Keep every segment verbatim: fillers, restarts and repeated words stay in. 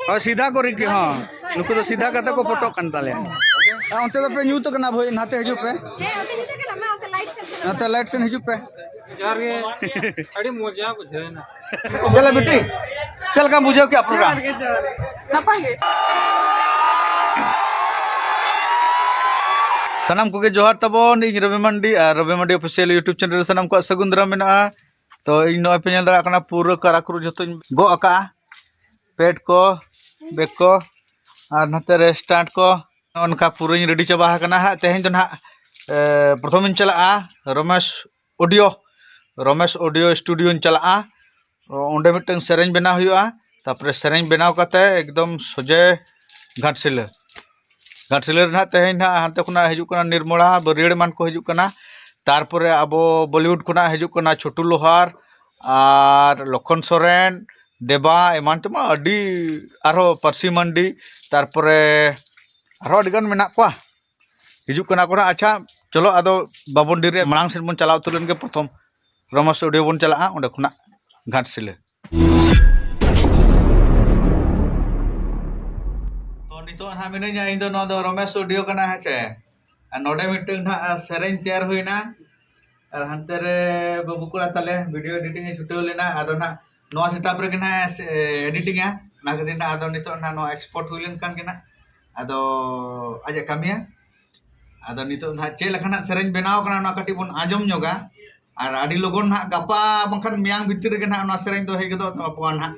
ᱦᱳᱭ, ᱥᱤᱫᱷᱟ ᱠᱚ ᱨᱤᱠᱤ, ᱦᱚᱸ᱾ ᱱᱩᱠᱩ ᱫᱚ ᱥᱤᱫᱷᱟ ᱠᱟᱛᱮ ᱠᱚ ᱯᱷᱳᱴᱳᱜ ᱠᱟᱱ ᱛᱟᱞᱮᱭᱟ᱾ ᱟᱨ ᱚᱱᱛᱮ ᱫᱚᱯᱮ ᱧᱩᱛ ᱠᱟᱱᱟ ᱵᱷᱟᱹᱭ, ᱱᱟᱛᱮ ᱦᱤᱡᱩᱜ ᱯᱮ᱾ ᱦᱮᱸ, ᱚᱱᱛᱮ ᱧᱩᱛ ᱠᱟᱱᱟ, ᱢᱟ, ᱚᱱᱛᱮ ᱞᱟᱭᱤᱴ ᱥᱮᱱ ᱪᱟᱞᱟᱜ ᱱᱟᱛᱮ ᱞᱟᱭᱤᱴ ᱥᱮᱱ ᱦᱤᱡᱩᱜ ᱯᱮ᱾ ᱡᱚᱦᱟᱨ ᱜᱮ᱾ ᱟᱹᱰᱤ ᱢᱚᱡᱟ ᱵᱩᱡᱷᱟᱹᱣ ᱮᱱᱟ᱾ ᱪᱮᱫ ᱞᱮᱠᱟ ᱵᱤᱴᱤ? ᱪᱮᱫ ᱞᱮᱠᱟᱢ ᱵᱩᱡᱷᱟᱹᱣ ᱠᱮᱜᱼᱟ ᱯᱨᱳᱜᱨᱟᱢ? ᱡᱚᱦᱟᱨ ᱜᱮ, ᱡᱚᱦᱟᱨ ᱜᱮ᱾ ᱱᱟᱯᱟᱭ ᱜᱮ᱾ ᱥᱟᱱᱟᱢ ᱠᱚᱜᱮ ᱡᱚᱦᱟᱨ ᱛᱟᱵᱚᱱ᱾ ᱤᱧ ᱨᱚᱵᱤ ᱢᱟᱱᱰᱤ ᱟᱨ ᱨᱚᱵᱤ ᱢᱟᱱᱰᱤ ᱚᱯᱷᱤᱥᱤᱭᱟᱞ YouTube ᱪᱮᱱᱮᱞ ᱨᱮ ᱥᱟᱱᱟᱢ ᱠᱚᱣᱟᱜ ᱥᱟᱹᱜᱩᱱ ᱫᱟᱨᱟᱢ ᱢᱮᱱᱟᱜᱼᱟ᱾ ᱛᱚ, ᱤᱧ ᱱᱚᱜᱼᱚᱭ ᱯᱮ ᱧᱮᱞ ᱫᱟᱲᱮᱭᱟᱜ ᱠᱟᱱᱟ, ᱯᱩᱨᱟᱹ ᱠᱟᱨᱟᱠᱩᱨᱩ ᱡᱷᱚᱛᱚᱧ ᱜᱚᱜ ᱟᱠᱟᱜᱼᱟ᱾ ᱯᱮᱰ ᱠᱚ, ᱵᱮᱜᱽ ᱠᱚ, ᱟᱨ ᱱᱚᱛᱮ ᱨᱮ ᱥᱴᱟᱱᱴ ᱠᱚ᱾ ᱱᱚᱜᱼᱚ ᱱᱚᱝᱠᱟ ᱯᱩᱨᱟᱹᱧ ᱨᱮᱰᱤ ᱪᱟᱵᱟ ᱟᱠᱟᱱᱟ ᱦᱟᱸᱜ᱾ ᱛᱮᱦᱮᱧ ᱫᱚ ᱱᱟᱦᱟᱜ, ᱮ, ᱯᱨᱚᱛᱷᱚᱢᱤᱧ ᱪᱟᱞᱟᱜᱼᱟ ᱨᱚᱢᱮᱥ ᱚᱰᱤᱭᱳ, ᱨᱚᱢᱮᱥ ᱚᱰᱤᱭᱳ ᱥᱴᱩᱰᱤᱭᱳᱧ ᱪᱟᱞᱟᱜᱼᱟ᱾ ᱚᱸᱰᱮ ᱢᱤᱫᱴᱟᱝ ᱥᱮᱨᱮᱧ ᱵᱮᱱᱟᱣ ᱦᱩᱭᱩᱜᱼᱟ᱾ ᱛᱟᱨᱯᱚᱨᱮ ᱥᱮᱨᱮᱧ ᱵᱮᱱᱟᱣ ᱠᱟᱛᱮ ᱮᱠᱫᱚᱢ ᱥᱚᱡᱷᱮ ᱜᱷᱟᱴᱥᱤᱞᱟᱹ᱾ ᱜᱷᱟᱴᱥᱤᱞᱟᱹ ᱨᱮ ᱱᱟᱦᱟᱜ ᱛᱮᱦᱮᱧ ᱱᱟᱦᱟᱜ ᱦᱟᱱᱛᱮ ᱠᱷᱚᱱᱟᱜ ᱦᱤᱡᱩᱜ ᱠᱟᱱᱟ ᱱᱤᱨᱢᱚᱞᱟ, ᱵᱟᱹᱨᱭᱟᱹᱲ ᱮᱢᱟᱱ ᱠᱚ ᱦᱤᱡᱩᱜ ᱠᱟᱱᱟ᱾ ᱛᱟᱨᱯᱚᱨᱮ ᱟᱵᱚ ᱵᱚᱞᱤᱣᱩᱰ ᱠᱷᱚᱱᱟᱜ ᱦᱤᱡᱩᱜ ᱠᱟᱱᱟ ᱪᱷᱳᱴᱩ ᱞᱳᱦᱟᱨ ᱟᱨ ᱞᱚᱠᱷᱚᱱ ᱥᱚᱨᱮᱱ, ᱫᱮᱵᱟ ᱮᱢᱟᱱ ᱛᱮᱢᱟ ᱟᱹᱰᱤ, ᱟᱨᱦᱚᱸ ᱯᱟᱹᱨᱥᱤ ᱢᱟᱱᱰᱤ, ᱛᱟᱨᱯᱚᱨᱮ ᱟᱨᱦᱚᱸ ᱟᱹᱰᱤᱜᱟᱱ ᱢᱮᱱᱟᱜ ᱠᱚᱣᱟ, ᱦᱤᱡᱩᱜ ᱠᱟᱱᱟ ᱠᱚ ᱱᱟᱦᱟᱜ᱾ ᱟᱪᱪᱷᱟ, ᱪᱚᱞᱚ ᱟᱫᱚ ᱵᱟᱵᱚᱱ ᱰᱮᱨᱤᱭᱟ, ᱢᱟᱲᱟᱝ ᱥᱮᱫ ᱵᱚᱱ ᱪᱟᱞᱟᱣ ᱩᱛᱟᱹᱨ ᱞᱮᱱ ᱜᱮ ᱯᱨᱚᱛᱷᱚᱢ ᱨᱚᱢᱮᱥ ᱚᱰᱤᱭᱳ ᱵᱚᱱ ᱪᱟᱞᱟᱜᱼᱟ, ᱚᱸᱰᱮ ᱠᱷᱚᱱᱟᱜ ᱜᱷᱟᱴᱥᱤᱞᱟᱹ᱾ ᱛᱚ, ᱱᱤᱛᱚᱜ ᱱᱟᱦᱟᱜ ᱢᱤᱱᱟᱹᱧᱟ, ᱤᱧ ᱫᱚ ᱱᱚᱣᱟ ᱫᱚ ᱨᱚᱢᱮᱥ ᱚᱰᱤᱭᱳ ᱠᱟᱱᱟ, ᱦᱮᱸ ᱪᱮ? ᱟᱨ ᱱᱚᱰᱮ ᱢᱤᱫᱴᱟᱝ ᱱᱟᱦᱟᱜ ᱥᱮᱨᱮᱧ ᱛᱮᱭᱟᱨ ᱦᱩᱭᱱᱟ, ᱟᱨ ᱦᱟᱱᱛᱮ ᱨᱮ ᱵᱟᱹᱵᱩ ᱠᱚᱲᱟ ᱛᱟᱞᱮ ᱵᱷᱤᱰᱤᱭᱳ ᱮᱰᱤᱴᱤᱝ ᱮ ᱪᱷᱩᱴᱟᱹᱣ ᱞᱮᱱᱟ᱾ ᱟᱫᱚ ᱱᱟᱦᱟᱜ ᱱᱚᱣᱟ ᱥᱮᱴᱟᱯ ᱨᱮᱜᱮ ᱱᱟᱦᱟᱜ ᱮ ᱮᱰᱤᱴᱤᱝᱟ, ᱚᱱᱟ ᱠᱷᱟᱹᱛᱤᱨ ᱱᱟᱦᱟᱜ ᱟᱫᱚ ᱱᱤᱛᱚᱜ ᱱᱟᱦᱟᱜ ᱱᱚᱣᱟ ᱮᱠᱥᱯᱳᱨᱴ ᱦᱩᱭ ᱞᱮᱱᱠᱷᱟᱱ ᱜᱮ ᱱᱟᱦᱟᱜ ᱟᱫᱚ ᱟᱡ ᱮ ᱠᱟᱹᱢᱤᱭᱟ᱾ ᱟᱫᱚ ᱱᱤᱛᱚᱜ ᱱᱟᱦᱟᱜ ᱪᱮᱫ ᱞᱮᱠᱟᱱᱟᱜ ᱥᱮᱨᱮᱧ ᱵᱮᱱᱟᱣ ᱠᱟᱱᱟ, ᱚᱱᱟ ᱠᱟᱹᱴᱤᱡ ᱵᱚᱱ ᱟᱸᱡᱚᱢ ᱧᱚᱜᱟ᱾ ᱟᱨ ᱟᱹᱰᱤ ᱞᱚᱜᱚᱱ ᱱᱟᱦᱟᱜ ᱜᱟᱯᱟ ᱵᱟᱝᱠᱷᱟᱱ ᱢᱮᱭᱟᱝ ᱵᱷᱤᱛᱤᱨ ᱨᱮᱜᱮ ᱱᱟᱦᱟᱜ ᱱᱚᱣᱟ ᱥᱮᱨᱮᱧ ᱫᱚ ᱦᱮᱡ ᱜᱚᱫᱚᱜ ᱛᱟᱵᱚᱱᱟ ᱱᱟᱦᱟᱜ᱾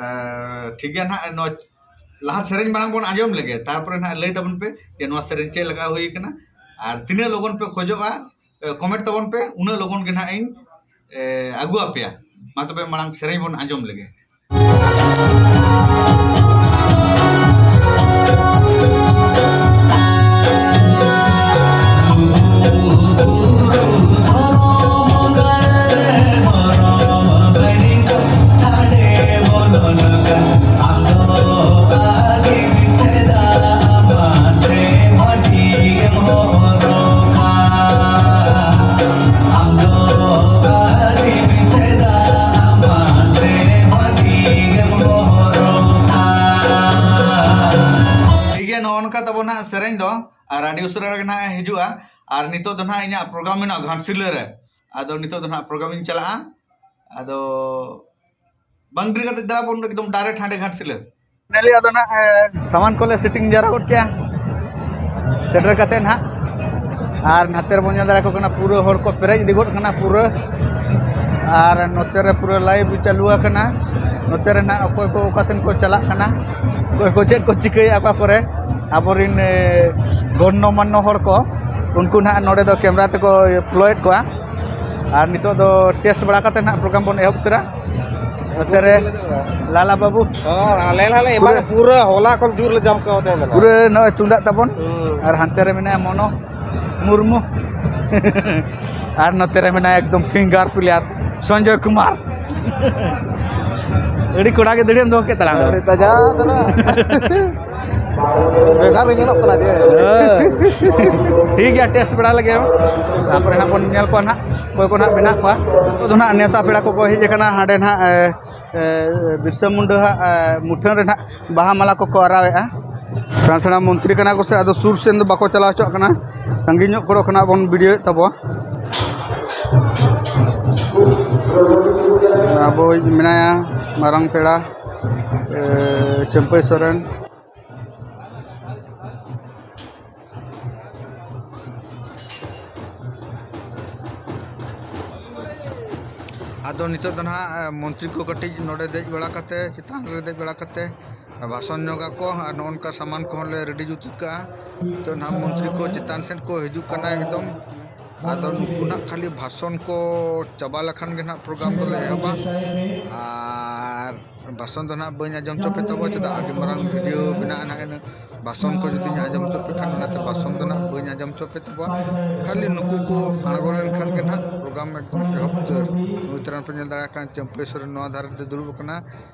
ᱮ, ᱴᱷᱤᱠ ᱜᱮᱭᱟ ᱱᱟᱦᱟᱜ, ᱱᱚᱣᱟ ᱞᱟᱦᱟ ᱥᱮᱨᱮᱧ ᱢᱟᱲᱟᱝ ᱵᱚᱱ ᱟᱸᱡᱚᱢ ᱞᱮᱜᱮ, ᱛᱟᱨᱯᱚᱨᱮ ᱱᱟᱦᱟᱜ ᱞᱟᱹᱭ ᱛᱟᱵᱚᱱ ᱯᱮ ᱡᱮ ᱱᱚᱣᱟ ᱥᱮᱨᱮᱧ ᱪᱮᱫ ᱞᱮᱠᱟ ᱦᱩᱭ ᱠᱟᱱᱟ᱾ ᱟᱨ ᱛᱤᱱᱟᱹᱜ ᱞᱚᱜᱚᱱ ᱯᱮ ᱠᱷᱚᱡᱚᱜᱼᱟ, ᱮ, ᱠᱚᱢᱮᱱᱴ ᱛᱟᱵᱚᱱ ᱯᱮ, ᱩᱱᱟᱹᱜ ᱞᱚᱜᱚᱱ ᱜᱮ ᱱᱟᱦᱟᱜ ᱤᱧ, ᱮ, ᱟᱹᱜᱩ ᱟᱯᱮᱭᱟ᱾ ᱢᱟ ᱛᱚᱵᱮ ᱢᱟᱲᱟᱝ ᱥᱮᱨᱮᱧ ᱵᱚᱱ ᱟᱸᱡᱚᱢ ᱞᱮᱜᱮ᱾ ᱛᱟᱵᱚᱱ ᱦᱟᱸᱜ ᱥᱮᱨᱮᱧ ᱫᱚ, ᱟᱨ ᱟᱹᱰᱤ ᱩᱥᱟᱹᱨᱟ ᱜᱮ ᱱᱟᱦᱟᱜ ᱦᱤᱡᱩᱜᱼᱟ᱾ ᱟᱨ ᱱᱤᱛᱚᱜ ᱫᱚ ᱱᱟᱦᱟᱜ ᱤᱧᱟᱹᱜ ᱯᱨᱳᱜᱨᱟᱢ ᱢᱮᱱᱟᱜᱼᱟ ᱜᱷᱟᱴᱥᱤᱞᱟᱹ ᱨᱮ᱾ ᱟᱫᱚ ᱱᱤᱛᱚᱜ ᱫᱚ ᱱᱟᱦᱟᱜ ᱯᱨᱳᱜᱨᱟᱢ ᱤᱧ ᱪᱟᱞᱟᱜᱼᱟ᱾ ᱟᱫᱚ ᱵᱟᱝ ᱰᱮᱨᱤ ᱠᱟᱛᱮ ᱫᱮᱞᱟ ᱵᱚᱱ ᱮᱠᱫᱚᱢ ᱰᱟᱭᱨᱮᱠᱴ ᱦᱟᱸᱰᱮ ᱜᱷᱟᱴᱥᱤᱞᱟᱹ᱾ ᱱᱮᱞᱤ ᱟᱫᱚ ᱱᱟᱦᱟᱜ, ᱮ, ᱥᱟᱢᱟᱱ ᱠᱚᱞᱮ ᱥᱮᱴᱤᱝ ᱡᱟᱣᱨᱟ ᱜᱚᱫ ᱠᱮᱜᱼᱟ᱾ ᱥᱮᱴᱮᱨ ᱠᱟᱛᱮ ᱱᱟᱦᱟᱜ, ᱟᱨ ᱱᱟᱛᱮ ᱨᱮᱵᱚᱱ ᱧᱮᱞ ᱫᱟᱲᱮᱭᱟᱠᱚ ᱠᱟᱱᱟ, ᱯᱩᱨᱟᱹ ᱦᱚᱲ ᱠᱚ ᱯᱮᱨᱮᱡ ᱤᱫᱤ ᱜᱚᱫ ᱠᱟᱱᱟ ᱯᱩᱨᱟᱹ᱾ ᱟᱨ ᱱᱚᱛᱮ ᱨᱮ ᱯᱩᱨᱟᱹ ᱞᱟᱭᱤᱵᱷ ᱪᱟᱹᱞᱩ ᱟᱠᱟᱱᱟ᱾ ᱱᱚᱛᱮ ᱨᱮ ᱱᱟᱦᱟᱜ ᱚᱠᱚᱭ ᱠᱚ ᱚᱠᱟ ᱥᱮᱱ ᱠᱚ ᱪᱟᱞᱟᱜ ᱠᱟᱱᱟ, ᱚᱠᱚᱭ ᱠᱚ ᱪᱮᱫ ᱠᱚ ᱪᱤᱠᱟᱹᱭᱮᱫᱼᱟ ᱚᱠᱟ ᱠᱚᱨᱮ, ᱟᱵᱚᱨᱮᱱ, ᱮ, ᱜᱚᱱᱱᱚ ᱢᱟᱱᱱᱚ ᱦᱚᱲ ᱠᱚ, ᱩᱱᱠᱩ ᱱᱟᱦᱟᱜ ᱱᱚᱰᱮ ᱫᱚ ᱠᱮᱢᱨᱟ ᱛᱮᱠᱚ ᱯᱷᱞᱳᱭᱮᱫ ᱠᱚᱣᱟ᱾ ᱟᱨ ᱱᱤᱛᱚᱜ ᱫᱚ ᱴᱮᱥᱴ ᱵᱟᱲᱟ ᱠᱟᱛᱮ ᱱᱟᱦᱟᱜ ᱯᱨᱳᱜᱨᱟᱢ ᱵᱚᱱ ᱮᱦᱚᱵ ᱩᱛᱟᱹᱨᱟ᱾ ᱱᱚᱛᱮ ᱨᱮ ᱞᱟᱞᱟ ᱵᱟᱹᱵᱩ᱾ ᱦᱚᱸ, ᱟᱞᱮ ᱦᱚᱸᱞᱮ ᱮᱢᱟ ᱯᱩᱨᱟᱹ ᱯᱩᱨᱟᱹ ᱦᱚᱞᱟ ᱠᱷᱚᱱ ᱡᱳᱨ ᱞᱮ ᱡᱟᱢ ᱠᱟᱣᱟ ᱛᱟᱦᱮᱸ ᱠᱟᱱᱟ᱾ ᱯᱩᱨᱟᱹ ᱱᱚᱜᱼᱚᱭ ᱛᱩᱢᱫᱟᱜ ᱛᱟᱵᱚᱱ᱾ ᱦᱩᱸ᱾ ᱟᱨ ᱦᱟᱱᱛᱮ ᱨᱮ ᱢᱮᱱᱟᱭᱟ ᱢᱚᱱᱚ ᱢᱩᱨᱢᱩ᱾ ᱟᱨ ᱱᱚᱛᱮ ᱨᱮ ᱢᱮᱱᱟᱭᱟ ᱮᱠᱫᱚᱢ ᱯᱷᱤᱝᱜᱟᱨ ᱯᱞᱮᱭᱟᱨ ᱥᱚᱧᱡᱚᱭ ᱠᱩᱢᱟᱨ᱾ ᱟᱹᱰᱤ ᱠᱚᱲᱟ ᱜᱮ ᱫᱟᱹᱲᱤ ᱮᱢ ᱫᱚᱦᱚ ᱠᱮᱫ ᱛᱟᱞᱟᱝ ᱫᱚ᱾ ᱟᱹᱰᱤ ᱛᱟᱡᱟ ᱠᱟᱱᱟ᱾ ᱵᱷᱮᱜᱟᱨ ᱜᱮ ᱧᱮᱞᱚᱜ ᱠᱟᱱᱟ ᱡᱮ᱾ ᱦᱳᱭ᱾ ᱴᱷᱤᱠ ᱜᱮᱭᱟ, ᱴᱮᱥᱴ ᱵᱟᱲᱟ ᱞᱮᱜᱮ᱾ ᱛᱟᱨᱯᱚᱨᱮ ᱦᱟᱸᱜ ᱵᱚᱱ ᱧᱮᱞ ᱠᱚᱣᱟ ᱱᱟᱦᱟᱜ, ᱚᱠᱚᱭ ᱠᱚ ᱱᱟᱦᱟᱜ ᱢᱮᱱᱟᱜ ᱠᱚᱣᱟ᱾ ᱱᱤᱛᱚᱜ ᱫᱚ ᱱᱟᱦᱟᱜ ᱱᱮᱣᱛᱟ ᱯᱮᱲᱟ ᱠᱚᱠᱚ ᱦᱮᱡ ᱟᱠᱟᱱᱟ ᱦᱟᱸᱰᱮ ᱱᱟᱦᱟᱜ, ᱮ, ᱮ, ᱵᱤᱨᱥᱟ ᱢᱩᱱᱰᱟᱹ ᱦᱟᱸᱜ, ᱮ, ᱢᱩᱴᱷᱟᱹᱱ ᱨᱮ ᱱᱟᱦᱟᱜ ᱵᱟᱦᱟ ᱢᱟᱞᱟ ᱠᱚᱠᱚ ᱟᱨᱟᱣᱮᱫᱼᱟ᱾ ᱥᱮᱬᱟ ᱥᱮᱬᱟ ᱢᱚᱱᱛᱨᱤ ᱠᱟᱱᱟ ᱠᱚ ᱥᱮ, ᱟᱫᱚ ᱥᱩᱨ ᱥᱮᱱ ᱫᱚ ᱵᱟᱠᱚ ᱪᱟᱞᱟᱣ ᱦᱚᱪᱚᱣᱟᱜ ᱠᱟᱱᱟ᱾ ᱥᱟᱺᱜᱤᱧ ᱧᱚᱜ ᱠᱚᱨᱮ ᱠᱷᱚᱱᱟᱜ ᱵᱚᱱ ᱵᱷᱤᱰᱤᱭᱳᱭᱮᱫ ᱛᱟᱵᱚᱣᱟ᱾ ᱟᱵᱚᱭᱤᱡ ᱢᱮᱱᱟᱭᱟ ᱢᱟᱨᱟᱝ ᱯᱮᱲᱟ, ᱮ, ᱪᱟᱹᱢᱯᱟᱹᱭ ᱥᱚᱨᱮᱱ᱾ ᱟᱫᱚ ᱱᱤᱛᱚᱜ ᱫᱚ ᱱᱟᱦᱟᱜ, ᱮ, ᱢᱚᱱᱛᱨᱤ ᱠᱚ ᱠᱟᱹᱴᱤᱡ ᱱᱚᱰᱮ ᱫᱮᱡ ᱵᱟᱲᱟ ᱠᱟᱛᱮ, ᱪᱮᱛᱟᱱ ᱨᱮ ᱫᱮᱡ ᱵᱟᱲᱟ ᱠᱟᱛᱮ ᱵᱷᱟᱥᱚᱱ ᱧᱚᱜ ᱟᱠᱚ᱾ ᱟᱨ ᱱᱚᱜᱼᱚ ᱱᱚᱝᱠᱟ ᱥᱟᱢᱟᱱ ᱠᱚᱦᱚᱸ ᱞᱮ ᱨᱮᱰᱤ ᱡᱩᱛ ᱠᱟᱜᱼᱟ᱾ ᱱᱤᱛᱚᱜ ᱱᱟᱦᱟᱜ ᱢᱚᱱᱛᱨᱤ ᱠᱚ ᱪᱮᱛᱟᱱ ᱥᱮᱫ ᱠᱚ ᱦᱤᱡᱩᱜ ᱠᱟᱱᱟ ᱮᱠᱫᱚᱢ᱾ ᱟᱫᱚ ᱱᱩᱠᱩ ᱱᱟᱦᱟᱜ ᱠᱷᱟᱹᱞᱤ ᱵᱷᱟᱥᱚᱱ ᱠᱚ ᱪᱟᱵᱟ ᱞᱮᱠᱷᱟᱱ ᱜᱮ ᱱᱟᱦᱟᱜ ᱯᱨᱳᱜᱨᱟᱢ ᱫᱚᱞᱮ ᱮᱦᱚᱵᱟ᱾ ᱟᱨ ᱵᱷᱟᱥᱚᱱ ᱫᱚ ᱱᱟᱦᱟᱜ ᱵᱟᱹᱧ ᱟᱸᱡᱚᱢ ᱦᱚᱪᱚ ᱯᱮ ᱛᱟᱵᱚ, ᱪᱮᱫᱟᱜ ᱟᱹᱰᱤ ᱢᱟᱨᱟᱝ ᱵᱷᱤᱰᱤᱭᱳ ᱵᱮᱱᱟᱜᱼᱟ ᱱᱟᱦᱟᱜ᱾ ᱤᱱᱟᱹ ᱵᱷᱟᱥᱚᱱ ᱠᱚ ᱡᱩᱫᱤᱧ ᱟᱸᱡᱚᱢ ᱦᱚᱪᱚ ᱯᱮ ᱠᱷᱟᱱ, ᱚᱱᱟᱛᱮ ᱵᱷᱟᱥᱚᱱ ᱫᱚ ᱱᱟᱦᱟᱜ ᱵᱟᱹᱧ ᱟᱸᱡᱚᱢ ᱦᱚᱪᱚ ᱯᱮ ᱛᱟᱵᱚ᱾ ᱠᱷᱟᱹᱞᱤ ᱱᱩᱠᱩ ᱠᱚ ᱟᱬᱜᱚ ᱞᱮᱱᱠᱷᱟᱱ ᱜᱮ ᱱᱟᱦᱟᱜ ᱯᱨᱳᱜᱨᱟᱢ ᱮᱠᱫᱚᱢ ᱮᱦᱚᱵ ᱩᱛᱟᱹᱨ᱾ ᱱᱩᱭ ᱛᱟᱨᱟ ᱯᱮ ᱧᱮᱞ ᱫᱟᱲᱮᱭᱟᱜ ᱠᱟᱱ ᱪᱟᱹᱢᱯᱟᱹᱭ ᱥᱚᱨᱮᱱ ᱱᱚᱣᱟ ᱫᱷᱟᱨᱮ ᱨᱮ ᱫᱩᱲᱩᱵ ᱟᱠᱟᱱᱟ᱾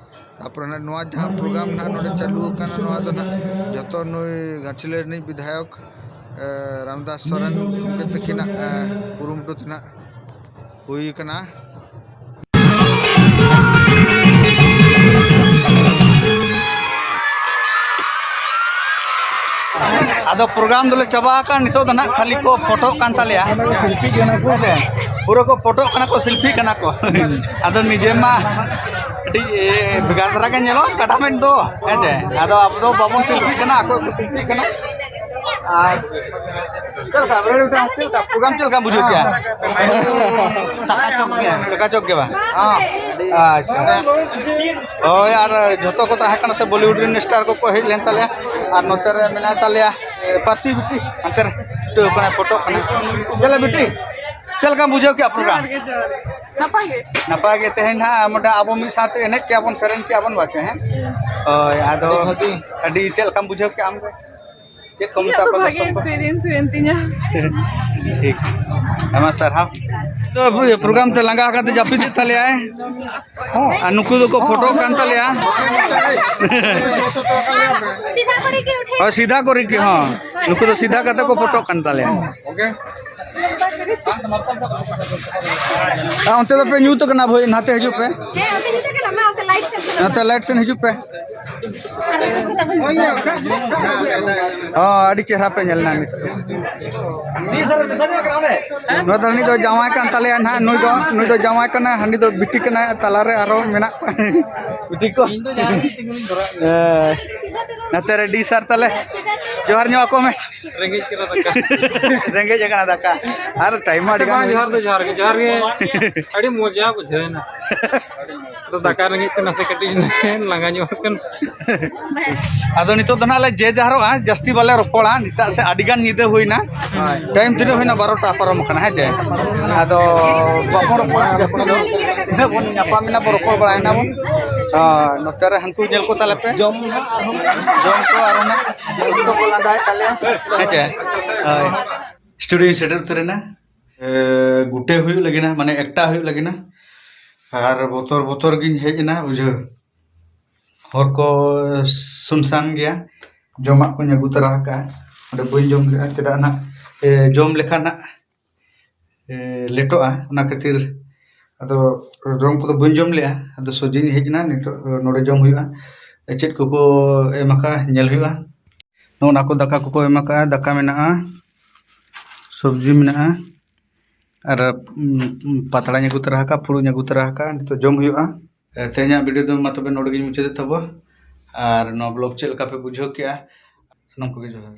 ᱛᱟᱯᱚᱨᱮ ᱱᱟᱦᱟᱜ ᱱᱚᱣᱟ ᱡᱟᱦᱟᱸ ᱯᱨᱳᱜᱨᱟᱢ ᱱᱟᱦᱟᱜ ᱱᱚᱰᱮ ᱪᱟᱹᱞᱩ ᱟᱠᱟᱱᱟ, ᱱᱚᱣᱟ ᱫᱚ ᱱᱟᱦᱟᱜ ᱡᱚᱛᱚ ᱱᱩᱭ ᱜᱷᱟᱴᱥᱤᱞᱟᱹ ᱨᱤᱱᱤᱡ ᱵᱤᱫᱷᱟᱭᱚᱠ, ᱮ, ᱨᱟᱢᱫᱟᱥ ᱥᱚᱨᱮᱱ ᱜᱚᱢᱠᱮ ᱛᱟᱹᱠᱤᱱᱟᱜ, ᱮ, ᱠᱩᱨᱩᱢᱩᱴᱩ ᱛᱮ ᱱᱟᱦᱟᱜ ᱦᱩᱭ ᱟᱠᱟᱱᱟ᱾ ᱟᱫᱚ ᱯᱨᱳᱜᱨᱟᱢ ᱫᱚᱞᱮ ᱪᱟᱵᱟ ᱟᱠᱟᱫ, ᱱᱤᱛᱚᱜ ᱫᱚ ᱱᱟᱜ ᱠᱷᱟᱹᱞᱤ ᱠᱚ ᱯᱷᱳᱴᱳᱜ ᱠᱟᱱ ᱛᱟᱞᱮᱭᱟ᱾ ᱦᱮᱸ ᱥᱮ? ᱯᱩᱨᱟᱹ ᱠᱚ ᱯᱷᱳᱴᱳᱜ ᱠᱟᱱᱟ ᱠᱚ, ᱥᱮᱞᱯᱷᱤᱜ ᱠᱟᱱᱟ ᱠᱚ᱾ ᱟᱫᱚ ᱱᱤᱡᱮ ᱢᱟ ᱠᱟᱹᱴᱤᱡ, ᱮ, ᱵᱷᱮᱜᱟᱨ ᱫᱷᱟᱨᱟ ᱜᱮ ᱧᱮᱞᱚᱜᱼᱟ ᱠᱟᱰᱟ ᱢᱮᱫ ᱫᱚ, ᱦᱮᱸ ᱪᱮ? ᱟᱫᱚ ᱟᱵᱚ ᱫᱚ ᱵᱟᱵᱚᱱ ᱥᱮᱞᱯᱷᱤᱜ ᱠᱟᱱᱟ, ᱟᱠᱚ ᱜᱮᱠᱚ ᱥᱮᱞᱯᱷᱤᱜ ᱠᱟᱱᱟ᱾ ᱟᱨ ᱪᱮᱫ ᱞᱮᱠᱟ, ᱵᱨᱮᱰ ᱢᱤᱫᱴᱟᱝ ᱪᱮᱫ ᱞᱮᱠᱟ ᱯᱨᱳᱜᱨᱟᱢ ᱪᱮᱫ ᱞᱮᱠᱟᱢ ᱵᱩᱡᱷᱟᱹᱣ ᱠᱮᱜᱼᱟ? ᱪᱟᱠᱟᱪᱚᱠ ᱜᱮ᱾ ᱪᱟᱠᱟᱪᱚᱠ ᱜᱮ ᱵᱟᱝ? ᱦᱮᱸ᱾ ᱟᱪᱪᱷᱟ᱾ ᱦᱳᱭ, ᱟᱨ ᱡᱷᱚᱛᱚ ᱠᱚ ᱛᱟᱦᱮᱸ ᱠᱟᱱᱟ ᱥᱮ ᱵᱚᱞᱤᱣᱩᱰ ᱨᱮᱱ ᱥᱴᱟᱨ ᱠᱚᱠᱚ ᱦᱮᱡ ᱞᱮᱱ ᱛᱟᱞᱮᱭᱟ, ᱟᱨ ᱱᱚᱛᱮ ᱨᱮ ᱢᱮᱱᱟᱭ ᱛᱟᱞᱮᱭᱟ, ᱮ, ᱯᱟᱹᱨᱥᱤ ᱵᱤᱴᱤ, ᱦᱟᱱᱛᱮ ᱨᱮ ᱪᱷᱩᱴᱟᱹᱣ ᱠᱟᱱᱟᱭ, ᱯᱷᱳᱴᱳᱜ ᱠᱟᱱᱟ᱾ ᱪᱮᱫ ᱞᱮᱠᱟ ᱵᱤᱴᱤ? ᱪᱮᱫ ᱞᱮᱠᱟᱢ ᱵᱩᱡᱷᱟᱹᱣ ᱠᱮᱜᱼᱟ ᱯᱨᱳᱜᱨᱟᱢ? ᱡᱚᱦᱟᱨ ᱜᱮ, ᱡᱚᱦᱟᱨ ᱜᱮ᱾ ᱱᱟᱯᱟᱭ ᱜᱮ᱾ ᱱᱟᱯᱟᱭ ᱜᱮ᱾ ᱛᱮᱦᱮᱧ ᱦᱟᱸᱜ ᱢᱚᱴᱟ ᱟᱵᱚ ᱢᱤᱫ ᱥᱟᱶᱛᱮ ᱮᱱᱮᱡ ᱠᱮᱜᱼᱟ ᱵᱚᱱ, ᱥᱮᱨᱮᱧ ᱠᱮᱜᱼᱟ ᱵᱚᱱ ᱵᱟᱪᱮ, ᱦᱮᱸ? ᱦᱳᱭ, ᱟᱫᱚ ᱟᱹᱰᱤ ᱵᱷᱟᱹᱜᱤ᱾ ᱟᱹᱰᱤ ᱪᱮᱫ ᱞᱮᱠᱟᱢ ᱵᱩᱡᱷᱟᱹᱣ ᱠᱮᱜᱼᱟ ᱟᱢ ᱫᱚ? ᱪᱮᱫ ᱠᱚ ᱤᱧᱟᱹᱜ ᱢᱮᱛᱟ ᱫᱚ ᱠᱚᱣᱟ ᱵᱷᱟᱜᱮ ᱫᱚᱨᱥᱚᱠ ᱠᱚ? Experience ᱦᱩᱭᱮᱱ ᱛᱤᱧᱟ᱾ ᱴᱷᱤᱠ᱾ ᱟᱭᱢᱟ ᱥᱟᱨᱦᱟᱣ᱾ ᱛᱚ, ᱯᱨᱳᱜᱨᱟᱢ ᱛᱮ ᱞᱟᱸᱜᱟ ᱠᱟᱛᱮ ᱡᱟᱹᱯᱤᱫ ᱮᱫ ᱛᱟᱞᱮᱭᱟᱭ᱾ ᱟᱨ ᱱᱩᱠᱩ ᱫᱚᱠᱚ ᱯᱷᱳᱴᱳᱜ ᱠᱟᱱ ᱛᱟᱞᱮᱭᱟ᱾ ᱥᱤᱫᱷᱟ ᱠᱚᱨᱮ ᱜᱮ ᱩᱴᱷᱮ᱾ ᱦᱳᱭ, ᱥᱤᱫᱷᱟ ᱠᱚᱨᱮ ᱜᱮ, ᱦᱚᱸ᱾ ᱱᱩᱠᱩ ᱫᱚ ᱥᱤᱫᱷᱟ ᱠᱟᱛᱮ ᱠᱚ ᱯᱷᱳᱴᱳᱜ ᱠᱟᱱ ᱛᱟᱞᱮᱭᱟ᱾ ᱟᱨ ᱚᱱᱛᱮ ᱫᱚᱯᱮ ᱧᱩᱛ ᱠᱟᱱᱟ ᱵᱷᱟᱹᱭ, ᱱᱟᱛᱮ ᱦᱤᱡᱩᱜ ᱯᱮ᱾ ᱦᱮᱸ, ᱚᱱᱛᱮ ᱧᱩᱛ ᱠᱟᱱᱟ, ᱢᱟ, ᱚᱱᱛᱮ ᱞᱟᱭᱤᱴ ᱥᱮᱱ ᱪᱟᱞᱟᱜ ᱱᱟᱛᱮ ᱞᱟᱭᱤᱴ ᱥᱮᱱ ᱦᱤᱡᱩᱜ ᱯᱮ᱾ ᱦᱚᱸ, ᱟᱹᱰᱤ ᱪᱮᱦᱨᱟ ᱯᱮ ᱧᱮᱞ ᱮᱱᱟ ᱱᱤᱛᱚᱜ᱾ ᱱᱚᱣᱟ ᱫᱚ ᱱᱩᱭ ᱫᱚ ᱡᱟᱶᱟᱭ ᱠᱟᱱ ᱛᱟᱞᱮᱭᱟ ᱱᱟᱦᱟᱜ, ᱱᱩᱭ ᱫᱚ, ᱱᱩᱭ ᱫᱚ ᱡᱟᱶᱟᱭ ᱠᱟᱱᱟᱭ, ᱦᱟᱹᱱᱤ ᱫᱚ ᱵᱤᱴᱤ ᱠᱟᱱᱟᱭ, ᱛᱟᱞᱟᱨᱮ ᱟᱨᱚ ᱢᱮᱱᱟᱜ ᱠᱚᱣᱟ ᱵᱤᱴᱤ ᱠᱚ᱾ ᱤᱧ ᱫᱚ ᱡᱟᱦᱟᱸ ᱨᱮᱜᱮ ᱛᱤᱸᱜᱩᱱᱤᱧ ᱫᱷᱚᱨᱟᱜ ᱜᱮᱭᱟ᱾ ᱦᱮᱸ᱾ ᱱᱟᱛᱮ ᱨᱮ ᱰᱤ ᱥᱟᱨ ᱛᱟᱞᱮ, ᱡᱚᱦᱟᱨ ᱧᱚᱜ ᱟᱠᱚ ᱢᱮ᱾ ᱨᱮᱸᱜᱮᱡ ᱠᱟᱱᱟ ᱫᱟᱠᱟ᱾ ᱨᱮᱸᱜᱮᱡ ᱟᱠᱟᱱᱟ ᱫᱟᱠᱟ᱾ ᱟᱨ ᱴᱟᱭᱤᱢ ᱢᱟ ᱟᱹᱰᱤ ᱟᱪᱪᱷᱟ, ᱜᱟᱱ ᱵᱟᱝ, ᱦᱩᱭ ᱡᱚᱦᱟᱨ ᱫᱚ ᱮᱱᱟ᱾ ᱡᱚᱦᱟᱨ ᱜᱮ, ᱡᱚᱦᱟᱨ ᱜᱮ᱾ ᱟᱹᱰᱤ ᱢᱚᱡᱟ ᱵᱩᱡᱷᱟᱹᱣ ᱮᱱᱟ᱾ ᱟᱫᱚ ᱫᱟᱠᱟ ᱨᱮᱸᱜᱮᱡ ᱛᱮ ᱱᱟᱥᱮ ᱠᱟᱹᱴᱤᱡ ᱞᱟᱸᱜᱟ ᱧᱚᱜ ᱟᱠᱟᱱᱟ᱾ ᱟᱫᱚ ᱱᱤᱛᱚᱜ ᱫᱚ ᱱᱟᱜ ᱞᱮ ᱡᱮ ᱡᱟᱦᱟᱨᱚᱜᱼᱟ, ᱡᱟᱹᱥᱛᱤ ᱵᱟᱞᱮ ᱨᱚᱯᱚᱲᱟ᱾ ᱱᱤᱛᱟᱜ ᱥᱮ ᱟᱹᱰᱤ ᱜᱟᱱ ᱧᱤᱫᱟᱹ ᱦᱩᱭᱱᱟ᱾ ᱦᱳᱭ᱾ ᱴᱟᱭᱤᱢ ᱛᱤᱱᱟᱹᱜ ᱦᱩᱭᱱᱟ? ᱵᱟᱨᱚᱴᱟ ᱯᱟᱨᱚᱢ ᱟᱠᱟᱱᱟ, ᱦᱮᱸ ᱪᱮ? ᱟᱫᱚ ᱵᱟᱵᱚᱱ ᱨᱚᱯᱚᱲᱟ ᱡᱟᱹᱥᱛᱤ ᱫᱚ᱾ ᱤᱱᱟᱹᱜ ᱵᱚᱱ ᱧᱟᱯᱟᱢ ᱮᱱᱟ, ᱵᱚᱱ ᱨᱚᱯᱚᱲ ᱵᱟᱲᱟᱭᱮᱱᱟ ᱵᱚᱱ᱾ ᱦᱳᱭ, ᱱᱚᱛᱮ ᱨᱮ ᱦᱟᱱᱠᱩ ᱧᱮᱞ ᱠᱚ ᱛᱟᱞᱮ ᱯᱮ᱾ ᱡᱚᱢ ᱦᱟᱸᱜ ᱟᱨᱦᱚᱸ᱾ ᱡᱚᱢ ᱠᱚ ᱟᱨᱦᱚᱸ ᱱᱟᱜ᱾ ᱡᱚᱢ ᱠᱚ ᱞᱟᱸᱫᱟᱭᱮᱫ ᱛᱟᱞᱮᱭᱟ᱾ ᱦᱮᱸ ᱪᱮ? ᱦᱳᱭ᱾ ᱥᱴᱩᱰᱤᱭᱳᱧ ᱥᱮᱴᱮᱨ ᱩᱛᱟᱹᱨ ᱮᱱᱟ᱾ ᱮ, ᱜᱩᱴᱮ ᱦᱩᱭᱩᱜ ᱞᱟᱹᱜᱤᱫ ᱱᱟ, ᱢᱟᱱᱮ ᱮᱠᱴᱟ ᱦᱩᱭᱩᱜ ᱞᱟᱹᱜᱤᱫ ᱱᱟ᱾ ᱟᱨ ᱵᱚᱛᱚᱨ ᱵᱚᱛᱚᱨ ᱜᱤᱧ ᱦᱮᱡ ᱮᱱᱟ, ᱵᱩᱡᱷᱟᱹᱣ᱾ ᱦᱚᱨ ᱠᱚ ᱥᱩᱱᱥᱟᱱ ᱜᱮᱭᱟ᱾ ᱡᱚᱢᱟᱜ ᱠᱚᱧ ᱟᱹᱜᱩ ᱛᱚᱨᱟ ᱟᱠᱟᱫᱼᱟ᱾ ᱚᱸᱰᱮ ᱵᱟᱹᱧ ᱡᱚᱢ ᱞᱮᱫᱼᱟ, ᱪᱮᱫᱟᱜ ᱱᱟᱜ, ᱮ, ᱡᱚᱢ ᱞᱮᱠᱷᱟᱱ ᱱᱟᱜ, ᱮ, ᱞᱮᱴᱚᱜᱼᱟ, ᱚᱱᱟ ᱠᱷᱟᱹᱛᱤᱨ ᱟᱫᱚ ᱡᱚᱢ ᱠᱚᱫᱚ ᱵᱟᱹᱧ ᱡᱚᱢ ᱞᱮᱫᱼᱟ᱾ ᱟᱫᱚ ᱥᱚᱡᱷᱮᱧ ᱦᱮᱡ ᱮᱱᱟ, ᱱᱤᱛᱚᱜ ᱱᱚᱰᱮ ᱡᱚᱢ ᱦᱩᱭᱩᱜᱼᱟ᱾ ᱪᱮᱫ ᱠᱚᱠᱚ ᱮᱢ ᱟᱠᱟᱫᱼᱟ, ᱧᱮᱞ ᱦᱩᱭᱩᱜᱼᱟ᱾ ᱚᱱᱟ ᱠᱚ ᱫᱟᱠᱟ ᱠᱚᱠᱚ ᱮᱢ ᱟᱠᱟᱫᱼᱟ, ᱫᱟᱠᱟ ᱢᱮᱱᱟᱜᱼᱟ, ᱥᱚᱵᱽᱡᱤ ᱢᱮᱱᱟᱜᱼᱟ, ᱟᱨ ᱩᱢ, ᱩᱢ, ᱯᱟᱛᱲᱟᱧ ᱟᱹᱜᱩ ᱛᱚᱨᱟ ᱟᱠᱟᱫᱼᱟ, ᱯᱷᱩᱲᱩᱜ ᱤᱧ ᱟᱹᱜᱩ ᱛᱚᱨᱟ ᱟᱠᱟᱫᱼᱟ, ᱱᱤᱛᱚᱜ ᱡᱚᱢ ᱦᱩᱭᱩᱜᱼᱟ᱾ ᱛᱮᱦᱮᱧᱟᱜ ᱵᱷᱤᱰᱤᱭᱳ ᱫᱚ ᱢᱟ ᱛᱚᱵᱮ ᱱᱚᱰᱮ ᱜᱤᱧ ᱢᱩᱪᱟᱹᱫᱮᱫ ᱛᱟᱵᱚ᱾ ᱟᱨ ᱱᱚᱣᱟ ᱵᱞᱚᱜ ᱪᱮᱫ ᱞᱮᱠᱟ ᱯᱮ ᱵᱩᱡᱷᱟᱹᱣ ᱠᱮᱜᱼᱟ, ᱥᱟᱱᱟᱢ ᱠᱚᱜᱮ ᱡᱚᱦᱟᱨ᱾